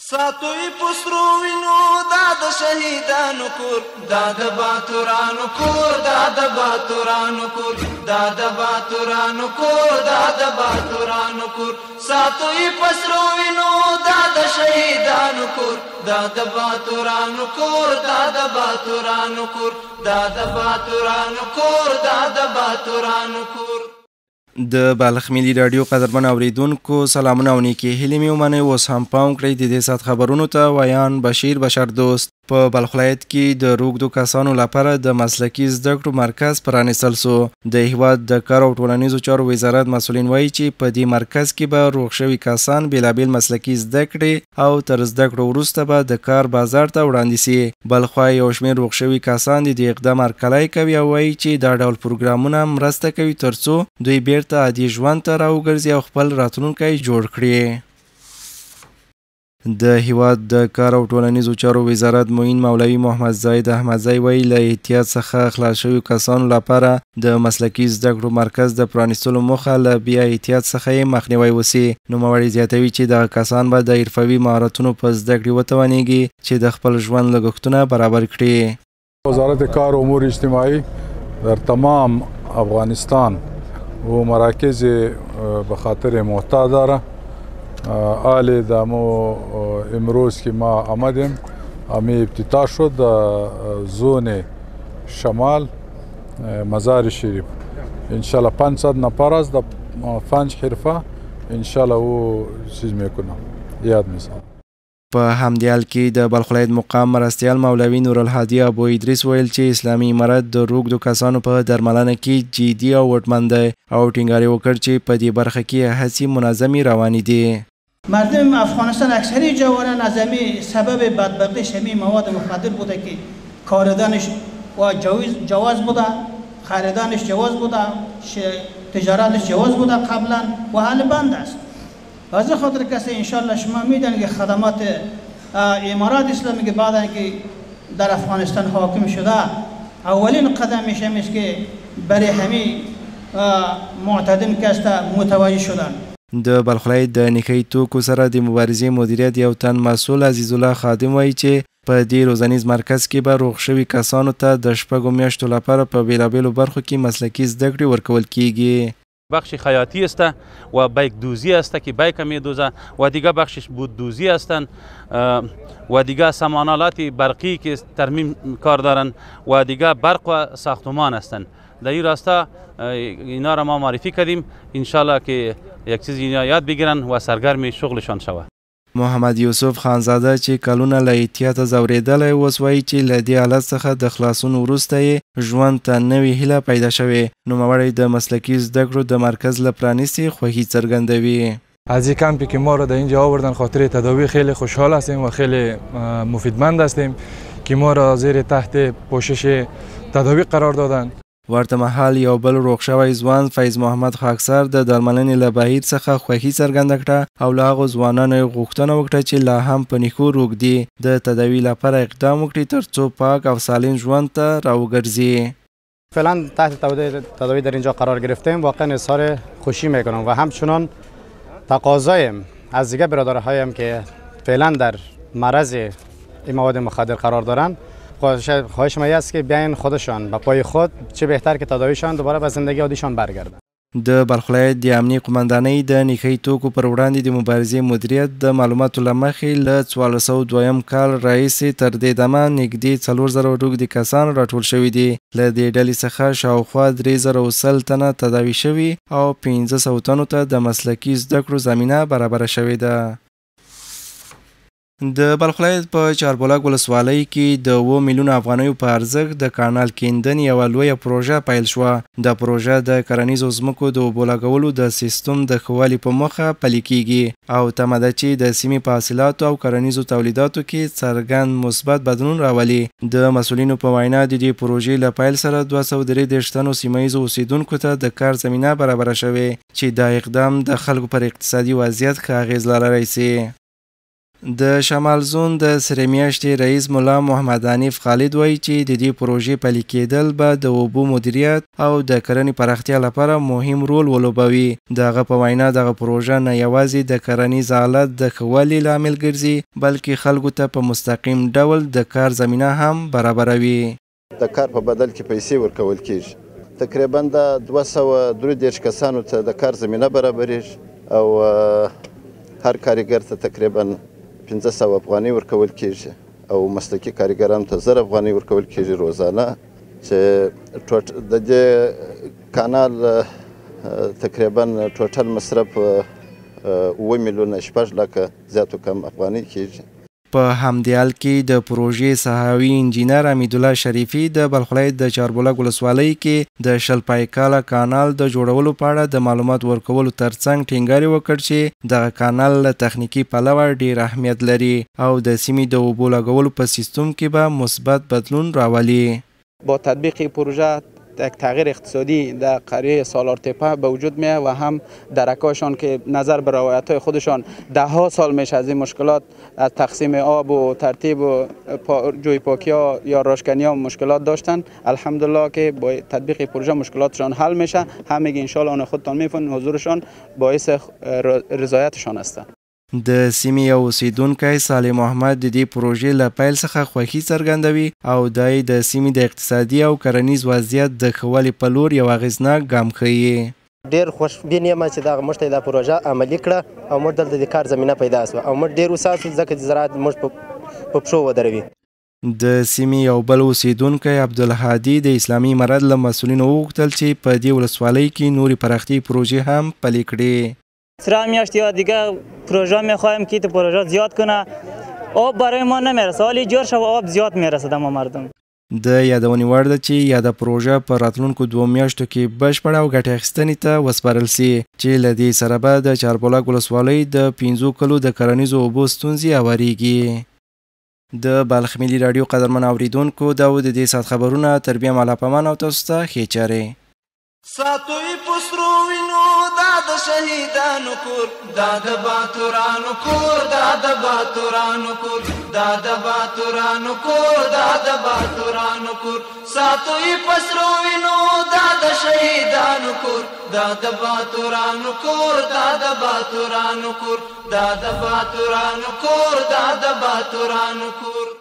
ساتوی پسرو وینو دا د شهیدانو کور، دا د باتورانو کور، دا د باتورانو کور، دا د باتورانو کور، دا د باتورانو کور. ساتوی پسرو وینو دا د شهیدانو کور، دا د باتورانو کور، دا د باتورانو کور، دا د باتورانو کور، دا د باتورانو کور. د بلخ ملي راډیو قدرمن اوریدونکو، سلامونه او نیکې هیلې مې ومنئ. اوس هم پام کړئ د دې ساعت خبرونو ته. ویان بشیر بشر دوست. په بلخ ولایت کې د روږدو کسانو لپاره د مسلکي زده کړو مرکز پرانیستل سو. د هیواد د کار او ټولنیزو چارو وزارت مسؤلین وایي چې په دې مرکز کې به روغ شوي کسان بېلابېل مسلکي زده کړې او تر زده کړو وروسته به د کار بازار ته وړاندې سي. بلخوا یو شمېر روغ شوي کسان د دې اقدام هرکلی کوي او وایي چې دا ډول پروګرامونه مرسته کوي ترڅو دوی بیرته عادي ژوند ته راوګرځي او خپل راتلونکی جوړ کړي. د هیواد د کار او ټولنیزو چارو وزارت معین مولوي محمد زاهد احمدزی وایي، له احتیاط څخه خلاص شویو کسانو لپاره د مسلکي زده کړو مرکز د پرانیستلو موخه له بیا احتیاط څخه یې مخنیوی وسي. نوموړی زیاتوي چې دغه کسان به د حرفوي مهارتونو په زده کړې وتوانیږي چې د خپل ژوند لګښتونه برابر کړي. وزارت کار و امور اجتماعی در تمام افغانستان و مراکز به خاطر معتاد داره. آل دمو امروز که ما آمدیم امی افتتاح شد زون شمال مزار شریف. انشالله 500 نفر است در 5 حرفه انشالله او چیز میکنم یاد میسازم. په همدې حال کې د بلخ ولایت مقام مرستیال مولوي نورالهادي ابو ادریس ویل چې اسلامي امارت د روږدو کسانو په درملنه کې جدي او هوډمن دی او ټینګار یې وکړ چې په دې برخه کې هڅې منظمې روانې دي. مردم افغانستان اکثری جوانان از همی سبب بدبختیش همی مواد مخدر بوده که کاردانش و جواز بوده، خریدانش جواز بوده، تجارتش جواز بوده قبلا و حال بند است. از این خاطر کسی انشالله شما میدانید که خدمات امارات اسلامی که بعد که در افغانستان حاکم شده اولین قدمش هم است که برای همی معتدین که است متوجه شدن. د بلخ ولایت د نښه توکو سره د مبارزې مدیریت یو تن مسؤل عزیزالله خادم وایي چې په دې روزنیز مرکز کې به روغ شوي کسانو ته د 6 میاشتو لپاره په بېلابېلو برخو کې مسلکي زده کړې ورکول کیږي. بخش خیاطی است و بیک دوزی است که بیک میدوزه و دیگه بخشش بود دوزی هستند و دیگه سامانالات برقی که ترمیم کار دارن و دیگه برق و ساختمان هستند. در این راستا اینا را ما معرفی کردیم، انشالله که یک چیز اینا یاد بگیرن و سرگرم شغلشان شود. محمد یوسف خانزاده چې کلونه له احتیاطه ځورېدلی اوس وایي چې له دې حالت څخه د خلاصون وروسته یې ژوند ته نوې هیله پیدا شوې. نوموړی د مسلکي زده کړو د مرکز له پرانیستې خوښي څرګندوي. از این کمپی که ما را در اینجا آوردن خاطر تداوی خیلی خوشحال هستیم و خیلی مفیدمند هستیم که ما را زیر تحت پوشش تداوی قرار دادن. ورته مهال یو بل روغ شوی ځوان فیض محمد خاکسار د درملنې له بهیر څخه خوښي څرګنده کړه او له هغو ځوانانو یې غوښتنه وکړه چې لا هم په نښو روږدي د تداوي لپاره اقدام وکړي ترڅو پاک او سالم ژوند ته راوګرځي. فعلا تحت تداوی در اینجا قرار گرفتیم. واقعا اظهار خوشی میکنم و همچنان تقاضایم از دیگه برادرهایم که فعلا در معرض این مواد مخدر قرار دارند، خواهش من است که بیاین خودشان به پای خود، چه بهتر که تداویشان دوباره به زندگی عادیشان برگردند. د بلخ ولایت د امنیې قومندانۍ د نښه توکو پر وړاندې د مبارزې مدیریت د معلوماتو له مخې له 1402 کال راهیسې تر دې دمه نږدې 4000 روږدي کسان راټول شوي دي. له دې ډلې څخه شاوخوا 3100 تنه تداوي شوي او 500 تنو ته د مسلکي زده کړو زمینه برابره شوې ده. د بلخ ولایت په چاربولک ولسوالۍ کې د 7 میلیونه افغانیو په ارزښت د کانال کیندنې یوه لویه پروژه پیل شوه. دا پروژه د کرنیزو ځمکو د اوبو لګولو د سیستم د ښه والي په موخه پلي کیږي او تمه ده چې د سیمې په حاصلاتو او کرنیزو تولیداتو کې څرګند مثبت بدلون راولي. د مسؤلینو په وینا د دې پروژې له پیل سره 233 تنو سیمه ییزو اوسېدونکو ته د کار زمینه برابره شوې چې دا اقدام د خلکو پر اقتصادي وضعیت ښه اغېز لرلی سي. د شمال زون د سرې میاشتې رئیس ملا محمد حنیف خالد وایي چې د دې پروژې پلي کېدل به د اوبو مدیریت او د کرنې پراختیا لپاره مهم رول ولوبوي. د هغه په وینا، دغه پروژه نه یوازې د کرنیز حالت د ښه والي لامل ګرځي، بلکې خلکو ته په مستقیم ډول د کار زمینه هم برابروي. د کار په بدل کې پیسې ورکول کېږي. تقریبا د 233 کسانو ته د کار زمینه برابرېږي او هر کاریګر ته تقریبا 500 افغانۍ ورکول کېږي او مسلکي کاریګرانو ته 1000 افغانۍ ورکول کېږي روزانه، چې د دې کانال تقریبا ټوټل مصرف 7.6 میلیونه زیاتو کم افغانۍ کېږي. په همدې حال کې د پروژې ساحوي انجینر حمیدالله شریفي د بلخ ولایت د چاربولک ولسوالۍ کې د 20 پایکاله کانال د جوړولو په اړه د معلومات ورکولو ترڅنګ ټینګار وکړ چې دغه کانال له تخنیکي پلوه ډېر اهمیت لري او د سیمې د اوبو لګولو په سیستم کې به مثبت بدلون راولي. با تطبیق پروژه یک تغییر اقتصادی در قریه سالار تپه به وجود میاد و هم درکاشان که نظر به روایت های خودشان ده ها سال میشه از این مشکلات، از تقسیم آب و ترتیب و جوی پاکی ها یا راشکنی ها مشکلات داشتن، الحمدلله که با تطبیق پروژه مشکلاتشان حل میشه. همگی انشالله آن خودتان میفهمین، حضورشان باعث رضایتشان هستند. د سیمې یو اوسېدونکی صالح محمد د دې پروژې له پیل څخه خوښي څرګندوي او دا یې د سیمې د اقتصادي او کرنیز وضعیت د ښه والي په لور یو اغېزناک ګام ښيي. ډېر خوشبین یم چې دا موږ ته دا پروژه عملي کړه او موږ دلته د کار زمینه پیدا شوه او موږ ډېر وساتو، ځکه چې زراعت موږ په پښو ودروي. د سیمې یو بل اوسېدونکی عبدالهادي د اسلامي امارت له مسؤلینو وغوښتل چې په دې ولسوالۍ کې نورې پراختیايي پروژې هم پلي کړي. سره میاشت یا دیگه پروژه میخوایم که تو پروژه زیاد کنه. آب برای ما نمیرسه، حالی جور شو آب زیاد میرسه ما مردم. د یادونې وړ ده چې یاده پروژه په راتلونکو 2 میاشتو کې بشپړه او ګټې اخیستنې ته وسپارل سي، چې له دې سره به د چاربولک ولسوالۍ د 5 کلو د کرنیزو اوبو ستونزې هوارېږي. د بلخ ملي راډیو قدرمن اورېدونکو، دا و د دې ساعت خبرونه. تر بیا مو الله پامان او تاسو ته ښې چارې. ساتو یې په سرو وینو دا د شهیدانو کور، دا د باتورانو کور، دا د باتورانو کور، دا د باتورانو کور، دا د باتورانو کور. ساتو یې په سرو وینو دا د شهیدانو کور، دا د باتورانو کور، دا د باتورانو کور، دا د باتورانو کور، دا د باتورانو کور.